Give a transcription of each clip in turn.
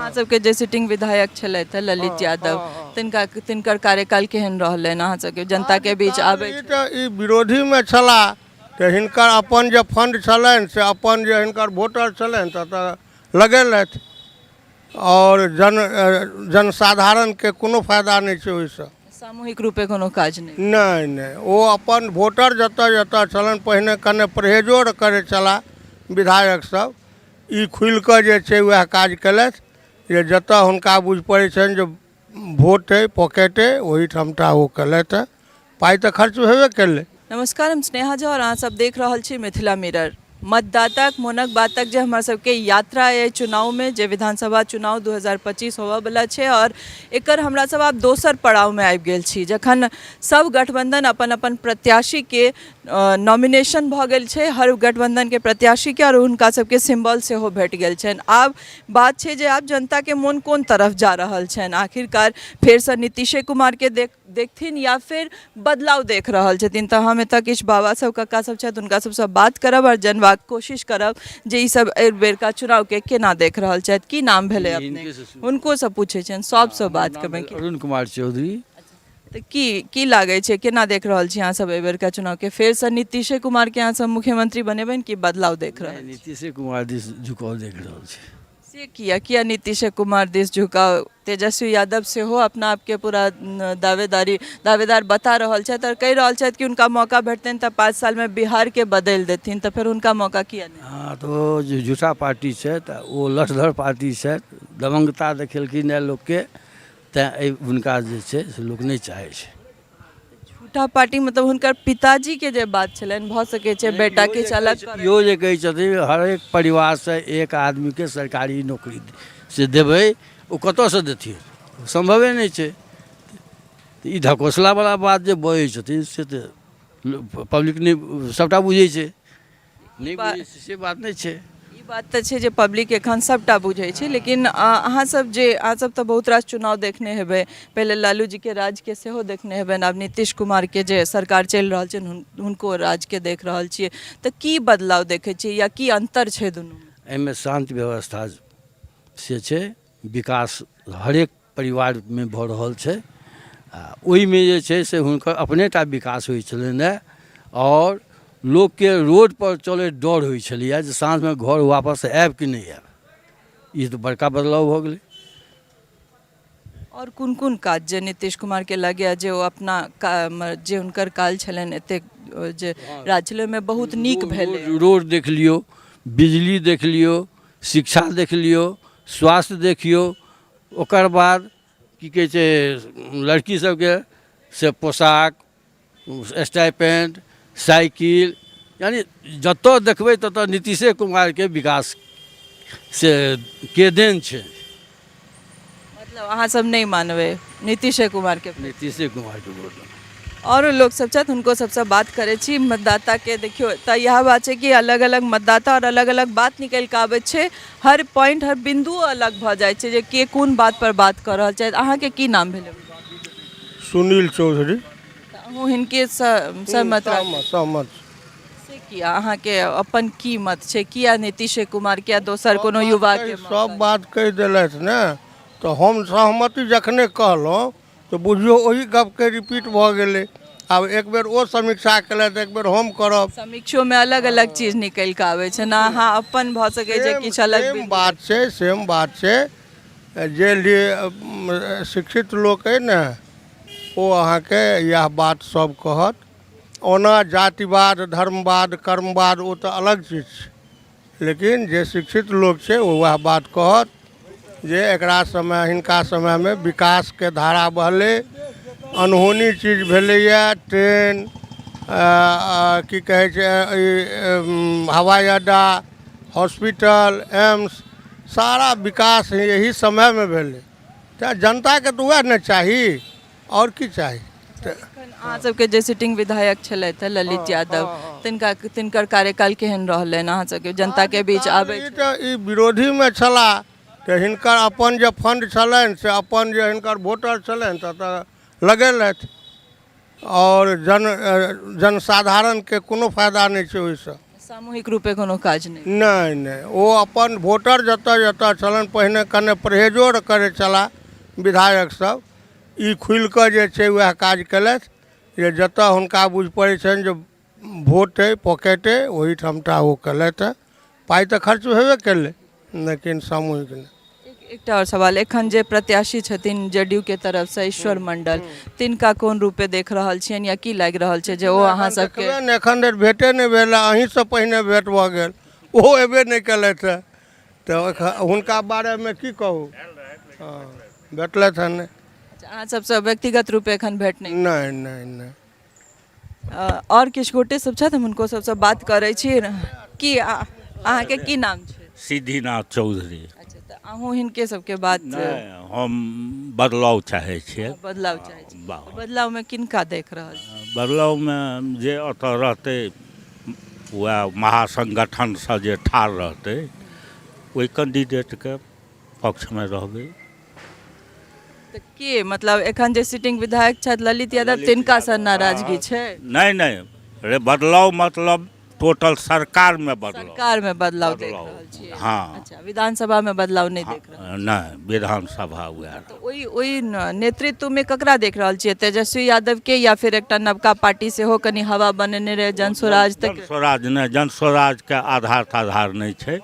अहाँ सबके जे सिटिंग विधायक छलथि ललित यादव, तिनकर कार्यकाल केहन रहलनि अहाँ सबके जनताके बीच आबै? ई तऽ ई विरोधीमे छलाह तऽ हिनकर अपन जे फंड छलनि से अपन जे हिनकर वोटर छलनि तऽ लगेलथि, आओर जनसाधारणके कोनो फायदा नहि छै ओहिसँ। सामूहिक रूपे कोनो काज नहि? नहि नहि, ओ अपन वोटर जतऽ जतऽ छलनि, पहिने कने परहेजो करै छलाह विधायक सब, ई खुलिकऽ जे छै वएह काज केलथि जे जतऽ हुनका बुझि पड़ै छनि जे वोट अइ, पॉकेट अइ, ओहिठामटा ओ केलथि। पाइ तऽ खर्च हेबे केलै। नमस्कार, हम स्नेहा झा और अहाँ सब देख रहल छी मिथिला मिरर। मतदाताक मोनक बातक जे हमरा सबके यात्रा अइ चुनावमे, जे विधानसभा चुनाव 2025 होबऽवला छै और एकर हमरा सब आब दोसर पड़ावमे आबि गेल छी, जखन सब गठबंधन अपन अपन प्रत्याशीके नॉमिनेशन भऽ गेल छै, हर गठबंधनके प्रत्याशीके, और हुनका सबके सिम्बल सेहो भेट गेल छनि। आब बात छै जे आब जनताके मोन कोन तरफ जा रहल छनि, आखिरकार फेरसँ नीतीशे कुमारके देख देखथिन या फिर बदलाव देख रहल छथिन। तऽ हम एतऽ किछु बाबा सब, कक्का सब छथि, हुनका सबसँ बात करब आओर जनबाक कोशिश करब जे ई सब एहि बेरका चुनावके केना देख रहल छथि। की नाम भेलै अपने? हुनकोसँ पूछै छियनि, सबसँ बात करबै। अरुण कुमार चौधरी। तऽ की की लागै छै, केना देख रहल छी अहाँ सब एहि बेरका चुनावके? फेरसँ नीतीशे कुमारके अहाँ सब मुख्यमंत्री बनेबनि कि बदलाव देख रहल छी? नीतीशे कुमार दिस झुकाव देख रहल छी। से किया? किया नीतीश कुमार दिस झुकाव? तेजस्वी यादव सेहो अपना आपके पूरा दावेदार बता रहल छथि आओर कहि रहल छथि कि हुनका मौका भेटतनि तऽ 5 सालमे बिहारके बदलि देथिन, तऽ फेर हुनका मौका किया नहि? हँ, तऽ ओ जे झूठा पार्टी छथि, ओ लठधर पार्टी छथि, दबंगता देखेलखिन हेँ लोकके, तैँ एहि हुनका जे छै से लोक नहि चाहै छै। झूठा पार्टी मतलब हुनकर पिताजी के जे बात छलनि, भऽ सकै छै बेटा किछु अलग करय। इहो जे कहै छथिन हरेक परिवारसँ एक आदमीके सरकारी नौकरी से देबै, ओ कतऽसँ देथिन? सम्भवे नहि छै। तऽ ई ढकोसलावला बात जे बजै छथिन से तऽ पब्लिक नहि सभटा बुझै छै, नहि बुझै छै से बात नहि छै। ई बात तऽ छै जे पब्लिक एखन सभटा बुझै छै, लेकिन अहाँ सब जे अहाँ सब तऽ बहुत रास चुनाव देखने हेबै, पहिले लालू जीके राजके सेहो देखने हेबनि, आब नीतीश कुमारके जे सरकार चलि रहल छै हुनको राजके देख रहल छियै, तऽ की बदलाव देखै छियै या की अन्तर छै दुनूमे? एहिमे शान्ति व्यवस्था से छै, विकास हरेक परिवारमे भऽ रहल छै, आ ओहिमे जे छै से हुनकर अपने टा विकास होइ छलनि हेँ, आओर लोकके रोडपर चलैत डर होइ छलैए जे साँझमे घर वापस आयब कि नहि आयब। ई तऽ बड़का बदलाव भऽ गेलै। आओर कोन कोन काज जे नीतीश कुमारके लगैए जे ओ अपना जे हुनकर काल छलनि, एतेक जे राज छलै, ओहिमे बहुत नीक भेलै? रोड देख लियौ, बिजली देख लियौ, शिक्षा देख लियौ, स्वास्थ्य देखियौ, ओकर बाद की कहै छै लड़की सबके से पोशाक, स्टाइपेंड, साइकिल, यानि जतऽ देखबै ततऽ नीतीशे कुमारके विकास से के देन छै। मतलब अहाँ सब नहि मानबै नीतीशे कुमारके? नीतीशे कुमारके वोट। आओरो लोकसभ छथि, हुनको सभसँ बात करै छी। मतदाताके देखियौ तऽ इएह बात छै कि अलग अलग मतदाता आओर अलग अलग बात निकलि कऽ आबै छै, हर पॉइंट हर बिन्दुओ अलग भऽ जाइ छै जे के कोन बात पर बात कऽ रहल छथि। अहाँके की नाम भेलै? सुनील चौधरी। तऽ अहूँ हिनकेसँ सहमत? सहमत। से किया? अहाँके अपन की मत छै, किया नीतीशे कुमार, किया दोसर कोनो युवाके? सब बात कहि देलथि ने, तऽ हम सहमति जखने कहलहुँ तऽ बुझियौ ओही गपके रिपीट भऽ गेलै। आब एक बेर ओ समीक्षा केलथि, एक बेर हम करब। समीक्षोमे अलग अलग चीज निकलि कऽ आबै छै ने, अहाँ अपन भऽ सकै छै किछु अलग। सेम बात छै, सेम बात छै। जे शिक्षित लोक अइ ने, ओ अहाँके इएह बात सब कहत। ओना जातिवाद, धर्मवाद, कर्मवाद ओ तऽ अलग चीज छै, लेकिन जे शिक्षित लोक छै ओ वएह बात कहत जे एकरा समय, हिनका समयमे विकासके धारा बहलै, अनहोनी चीज भेलैए, ट्रेन, की कहै छै, ई हवाई अड्डा, हॉस्पिटल, एम्स, सारा विकास एही समयमे भेलै। तेँ जनताके तऽ वएह ने चाही, आओर की चाही? तऽ अहाँ सबके जे सिटिंग विधायक छलथि ललित यादव, तिनकर कार्यकाल केहन रहलनि अहाँ सबके जनताके बीच आबै? ई तऽ ई विरोधीमे छलाह तऽ हिनकर अपन जे फंड छलनि से अपन जे हिनकर वोटर छलनि तऽ लगेलथि, आओर जनसाधारणके कोनो फायदा नहि छै ओहिसँ। सामूहिक रूपे कोनो काज नहि? नहि नहि, ओ अपन वोटर जतऽ जतऽ छलनि, पहिने कने परहेजो करै छलाह विधायक सब, ई खुलि कऽ जे छै वएह काज केलथि जे जतऽ हुनका बुझि पड़ै छनि जे वोट अइ, पॉकेट अइ, ओहिठाम टा ओ केलथि हँ। पाइ तऽ खर्च हेबे केलै, लेकिन सामूहिक नहि। एकटा आओर सवाल, एखन जे प्रत्याशी छथिन जदयू के तरफसँ ईश्वर मंडल, तिनका कोन रूपे देख रहल छियनि या की लागि रहल छै जे ओ अहाँ सबके? देखबै ने, एखन धरि भेटे नहि भेल, अहीँसँ पहिने भेट भऽ गेल, ओहो अयबे नहि केलथि हँ, तऽ हुनका बारेमे की कहू। हँ, भेटलथि हँ नहि। अच्छा, अहाँ सबसँ व्यक्तिगत रूपे एखन भेट नहि? नहि नहि नहि। आओर किछु गोटे सब छथि, हम हुनको सबसँ बात करै छी। की अहाँके की नाम छै? सिद्धिनाथ चौधरी। अच्छा, तऽ अहूँ हिनके सबके बात? नहि, हम बदलाव चाहै छियै। बदलाव चाहै छी? बदलावमे किनका देख रहल छी? बदलावमे जे ओतऽ रहतै, वएह महासंगठनसँ जे ठाढ़ रहतै, ओहि कैंडिडेटके पक्षमे रहबै। तऽ के, मतलब एखन जे सिटिंग विधायक छथि ललित यादव, तिनकासँ नाराजगी छै? नहि नहि, अरे बदलाव मतलब टोटल सरकारमे बदलाव। सरकारमे बदलाव देख रहल छियै? हँ। अच्छा, विधानसभामे बदलाव नहि देख रहल? नहि, विधानसभा उएह। तऽ ओहि नेतृत्वमे ककरा देख रहल छियै, तेजस्वी यादवके या फिर एकटा नवका पार्टी सेहो कनि हवा बनेने रहै, जन स्वराज? तक स्वराज नहि, जन स्वराजके आधार ताधार नहि छै।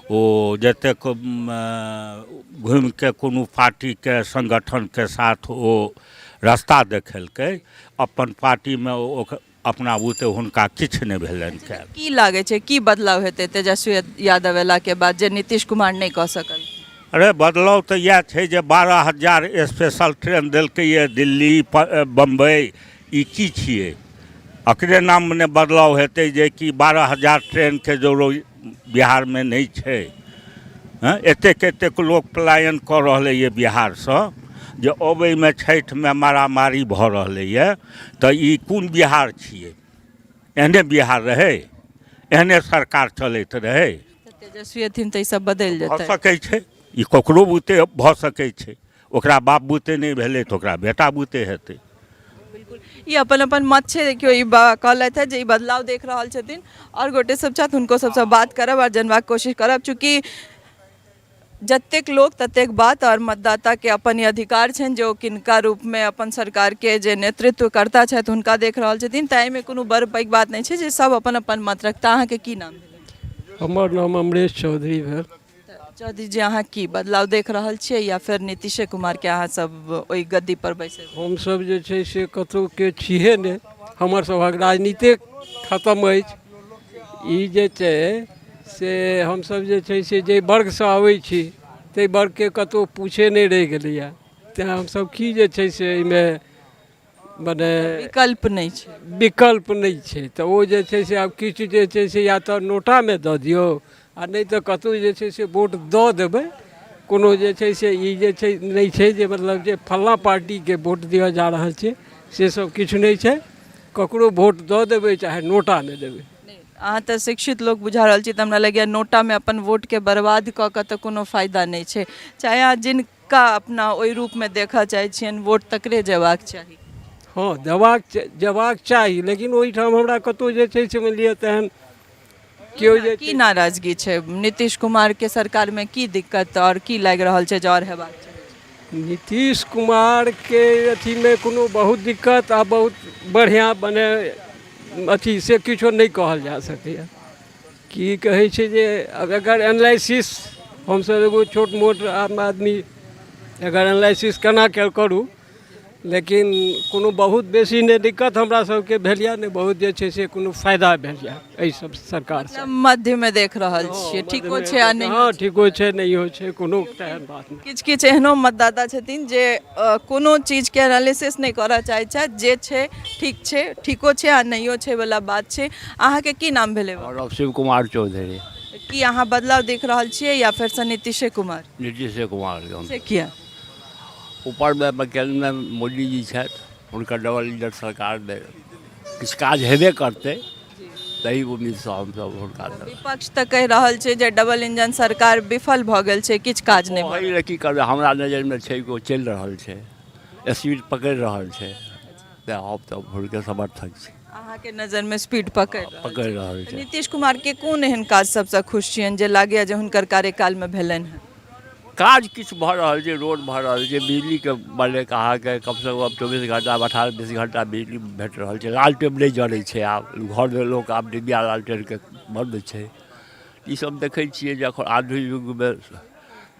ओ जतेक घुमिके कोनो पार्टीके संगठनके साथ ओ रास्ता देखेलकै, अपन पार्टीमे ओ अपना बुते हुनका किछु नहि भेलनि कयल। की लागै छै, की बदलाव हेतै तेजस्वी यादव अयलाके बाद जे नीतीश कुमार नहि कऽ सकल? अरे बदलाव तऽ इएह छै जे 12,000 स्पेशल ट्रेन देलकैए दिल्ली बम्बई, ई की छियै? एकरे नाममे ने बदलाव हेतै जे कि 12,000 ट्रेनके जरूरत बिहारमे नहि छै। हँ, एतेक एतेक लोक पलायन कऽ रहलैए बिहारसँ जे अबैमे छठिमे मारामारी भऽ रहलैए, तऽ ई कोन बिहार छियै? एहने बिहार रहै? एहने सरकार चलैत रहै? तेजस्वी एथिन तऽ ई सब बदलि जेतै? भऽ सकै छै, ई ककरो बुते भऽ सकै छै। ओकरा बाप बुते नहि भेलै तऽ ओकरा बेटा बुते हेतै। बिल्कुल, ई अपन अपन मत छै। देखियौ, ई कहलथि हे जे ई बदलाव देख रहल छथिन। आओर गोटे सब छथि, हुनको सबसँ बात करब आओर जनबाक कोशिश करब। चूँकि जतेक लोक ततेक बात, आओर मतदाताके अपन ई अधिकार छनि जे ओ किनका रूपमे अपन सरकारके जे नेतृत्वकर्ता छथि हुनका देख रहल छथिन, तऽ एहिमे कोनो बड़ पैघ बात नहि छै जे सब अपन अपन मत रखता। अहाँके की नाम भेल? हमर नाम अमरेश चौधरी भेल। चौधरी जी, अहाँ की बदलाव देख रहल छियै या फेर नीतीशे कुमारके अहाँ सब ओहि गद्दी पर बैसेबै? हमसब जे छै से कतहुके छिहे नहि, हमर सभक राजनीते खतम अछि। ई जे छै से हमसब जे छै से जाहि वर्गसँ अबै छी ताहि वर्गके कतहु पूछे नहि रहि गेलैए, तेँ हमसब की जे छै से एहिमे मने विकल्प नहि छै। विकल्प नहि छै, तऽ ओ जे छै से आब किछु जे छै से या तऽ नोटामे दऽ दियौ आ नहि तऽ कतहु जे छै से वोट दऽ देबै। कोनो जे छै से ई जे छै नहि छै जे मतलब जे फल्लाँ पार्टीके वोट दिअ जा रहल छै, से सब किछु नहि छै। ककरो वोट दऽ देबै चाहे नोटामे देबै। अहाँ तऽ शिक्षित लोक बुझा रहल छी, तऽ हमरा लगैए नोटामे अपन वोटके बर्बाद कऽ कऽ तऽ कोनो फायदा नहि छै। चाहे अहाँ जिनका अपना ओहि रूपमे देखऽ चाहै छियनि, वोट तकरे जेबाक चाही। हँ, देबाक चाही, लेकिन ओहिठाम हमरा कतहु जे छै से मानि लिअ तेहन केओ जे की नाराजगी छै नीतीश कुमारके सरकारमे? की दिक्कत आओर की लागि रहल छै जे आओर हेबाक चाही? नीतीश कुमारके अथीमे कोनो बहुत दिक्कत आ बहुत बढ़िआँ बने अथी से किछो नहि कहल जा सकैए। की कहै छै जे आब एकर एनालिसिस हमसभ एगो छोट मोट आम आदमी एकर एनालिसिस केना करू, लेकिन कोनो बहुत बेसी नहि दिक्कत हमरा सबके भेल यऽ, नहि बहुत जे छै से कोनो फायदा भेल यऽ एहि सब सरकारसँ। मध्यमे देख रहल छियै, ठीको छै आ नहि? हँ, ठीको छै, नहियो छै, कोनो तेहन बात नहि। किछु किछु एहनो मतदाता छथिन जे कोनो चीजके एनालिसिस नहि करऽ चाहै छथि, जे छै ठीक छै, ठीको छै आ नहियो छै वला बात छै। अहाँके की नाम भेलै? और शिव कुमार चौधरी। की अहाँ बदलाव देख रहल छियै या फेरसँ नीतीशे कुमार? नीतीशे कुमार। से किया? ऊपरमे केन्द्रमे मोदी जी छथि, हुनकर डबल इंजन सरकारमे किछु काज हेबे करतै, ताहि उम्मीदसँ हमसभ हुनका। विपक्ष तऽ कहि रहल छै जे डबल इंजन सरकार विफल भऽ गेल छै, किछु काज नहि भऽ रहल। की करबै, हमरा नजरिमे छै ओ चलि रहल छै, स्पीड पकड़ि रहल छै, तेँ हम तऽ हुनके समर्थक छी। अहाँके नजरमे स्पीड पकड़ि रहल पकड़ि रहल छै। छै। नीतीश कुमारके कोन एहन काज सबसँ खुश छियनि जे लागैए जे हुनकर कार्यकालमे भेलनि हँ? काज किछु भऽ रहल छै, रोड भऽ रहल छै, बिजलीके बनेके अहाँके कमसँ कम 24 घण्टा 18-20 घण्टा बिजली भेट रहल छै। लालटेन नहि जरै छै आब घरमे, लोक आब डिबिया लालटेनके बन्द छै। ईसब देखै छियै जे एखन आधुनिक युगमे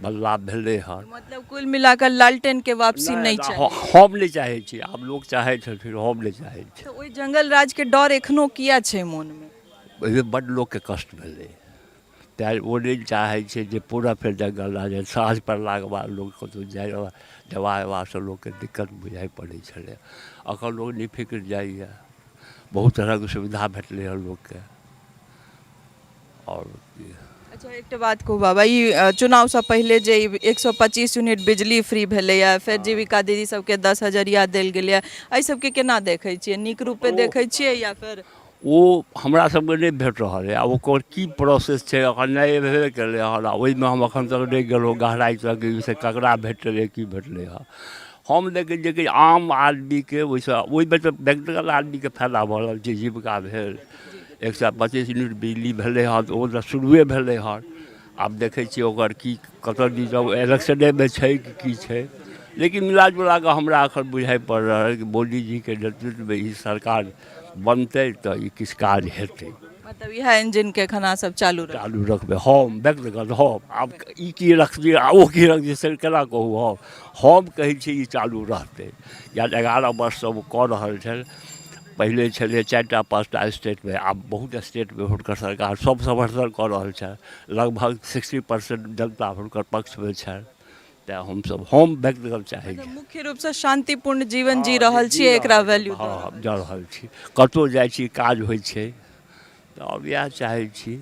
बदलाव भेलै हँ। मतलब कुल मिलाकऽ लालटेनके वापसी नहि चाही? हम नहि चाहै छी, आब लोक चाहै छथिन, हम नहि चाहै छी। तऽ ओहि जंगल राजके डर एखनो किया छै मोनमे? ओहिमे बड्ड लोकके कष्ट भेलै, तैँ ओ नहि चाहै छै जे पूरा फेर जंगल राज। साँझ पड़लाके बाद लोक कतहु जाइ जयबा अयबासँ लोकके दिक्कत बुझाइ पड़ै छलै। एखन लोक निफिक्र जाइए, बहुत तरहके सुविधा भेटलै हँ लोकके। आओर की? अच्छा, एकटा बात कहू बाबा, ई चुनावसँ पहिले जे ई 125 यूनिट बिजली फ्री भेलैए, फेर जीविका दीदी सबके 10 हजरिया देल गेलैए, एहि सबके केना देखै छियै? नीक रूपे देखै छियै या फेर ओ हमरा सबके नहि भेट रहल अइ? आब ओकर की प्रोसेस छै, एखन नहि भेबे केलै हन आ ओहिमे हम एखन तक नहि गेलहुँ गहराइ तक से ककरा भेटलै, की भेटलै हँ। हम देखै छियै कि आम आदमीके ओहिसँ, ओहिमे तऽ व्यक्तिगत आदमीके फायदा भऽ रहल छै। जीविका भेल, 125 यूनिट बिजली भेलै हँ, तऽ ओ तऽ शुरुए भेलै हँ। आब देखै छियै ओकर की कतऽ दिस इलेक्शनेमे छै कि की छै, लेकिन मिला जुला कऽ हमरा एखन बुझाइ पड़ि रहल कि मोदीजीके नेतृत्वमे ई सरकार बनतै तऽ ई किछु काज हेतै। मतलब इएह इंजनके एखन अहाँ सब चालू रखबै? चालू रखबै हम व्यक्तिगत। हम आब ई की रखबै आ ओ की रखबै से केना कहू। हम कहै छी ई चालू रहतै, या 11 वर्षसँ ओ कऽ रहल छनि। पहिले छलै 4टा 5टा स्टेटमे, आब बहुत स्टेटमे हुनकर सरकार सब समर्थन कऽ रहल छनि। लगभग 60% जनता हुनकर पक्षमे छनि। तेँ हमसब, हम व्यक्तिगत चाहै छी। मुख्य रूपसँ शान्तिपूर्ण जीवन जी रहल छी, एकरा वैल्यू? हँ, दऽ रहल छी। कतहु जाइ छी, काज होइ छै, तऽ आओर इएह चाहै छी।